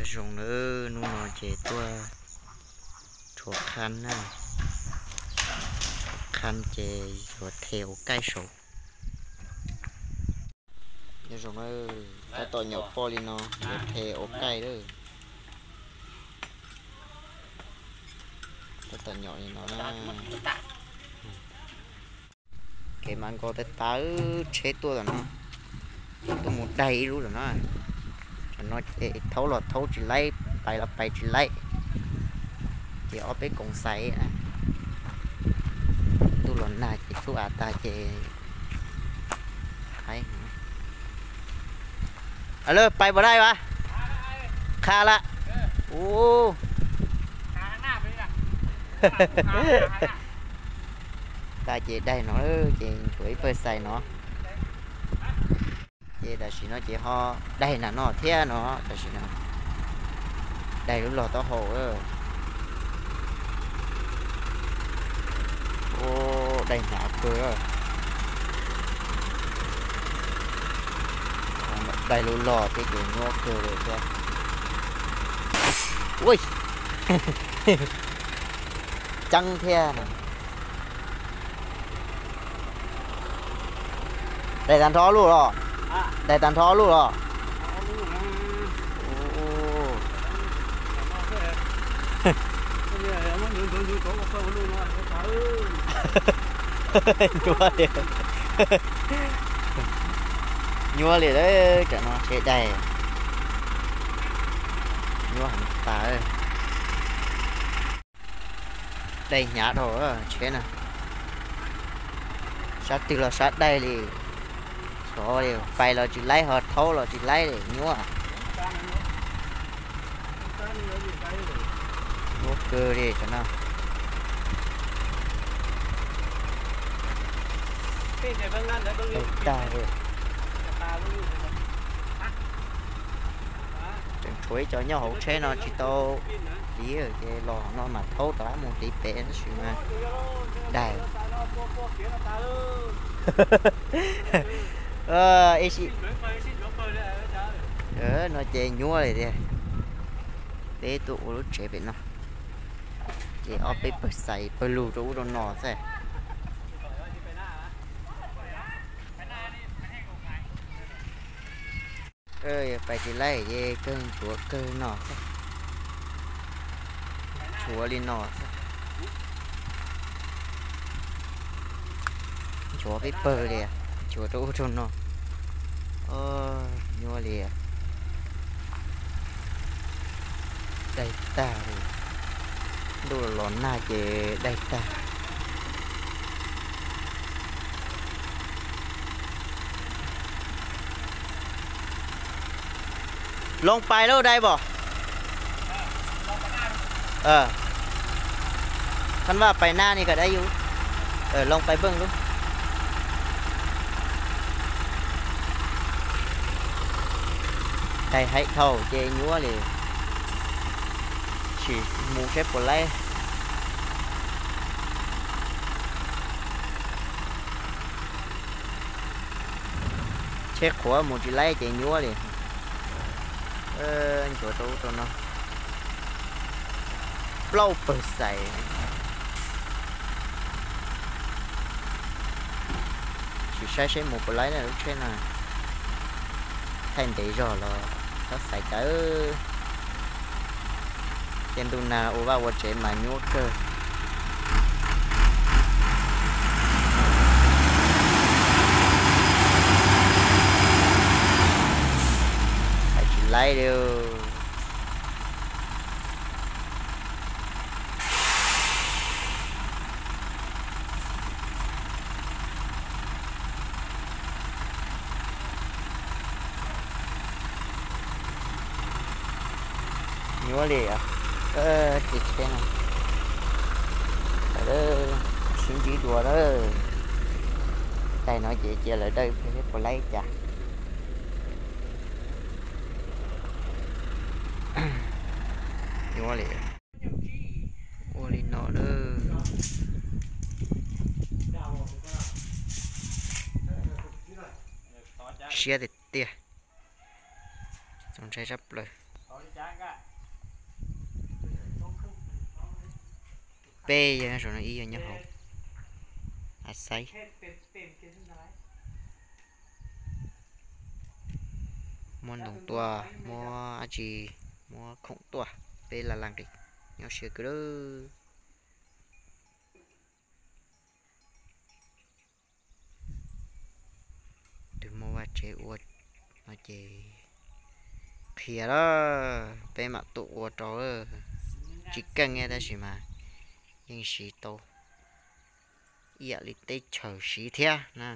Zoo nawb, hnub no ces tuaj rhuav qhab na, rhuav qhab ces yuav the ua kaij saum. Nyob zoo, tab tom nyom poj li no yuav the ua kaij lawm. Tab tom nyom li no na. Kev mas nkaus tas tas, tsheb tuaj tam no, tuaj mus daig ib lub tam no. Tam no ces thaub los thaub tsis laib, pais los pais tsis laib, ces ob peb koom xais. Ntuj los nag ces txhub av tag ces haib. Lawv pais puas daig as? Qha lawm. Ub, tag ces daig no ces tshuav ib pawg xais no. Ces tam sim no ces ho daig nram no thiab no, tam sim no daig lub log taub hau. Ub, daig hnyav kawg. Daig lub log thiab ces nyuaj kawg li thiab. Ui, ceeb thiab no. Daig tag nrho luj los? Daig tag nrho luj los? Nyuaj li, nyuaj li lawm, tam no tsheb daig nyuaj heev tas. Daig hnyav dhau tsheb na, sab twg los sab daig li. Xyov li, pais los tsis laib, ho thaub los tsis laib li, nyuaj, nyuaj kawg li tam no. Daig tag li. Tseem tshuav ib co nyob hauv tsheb no tsis tau hliv ces los no mas thaub rov qab mus hliv pem tab sis mas daig. Ib sij no ces nyuaj li tiag. Peb tuaj ua lub tsev pem no ces ob peb pawg xais pawg lug rau ub rau no xwb. Pais tsis laib ces kawg nchuav kawg no xwb. Nchuav li no xwb. Nchuav peb pawg li, nchuav rau ub rau no. Nyuaj li. Daig tag li. Ntuj los nag ces daig tag. Loo pais lub dai pom. Khab vaj pais na ni kom dai yus. Loo pais npej lub. Daig haib dhau ces nyuaj li. Sim mus saib puas laib. Tsheb qhuav mus tsis laib ces nyuaj li. Nchuav rau ub rau no. Plaub pawg xais. Sim saib seb mus puas laib na lub tsheb no. Thaij ntev zog los txhob xaiv cas. Ces ntuj nag ua vaj ua tsev mas nyuaj kawg. Hais tsis laib li. Nyuaj li. Ces tsheb no, sib ntsib dua lawm. Taig no ces cia lawv dawj peb puas laib cas. Nyuaj li. Ua li no lawm. Siab tiag tiag. Txaus ntshai sab plaws. Peb yog saum no, ib yog nyob hauv. A xaib, muab ntoo tuaj, muab dab tsi, muab khoom tuaj, peb laj laj nqis, nyob siab kawg lawm. Twb muaj vaj tsev ua no ces qhia lawm, peb mam tuaj ua rau. Tsis keej tab sis mas yeej siv tau ib yam li teb chaws siv thiab na.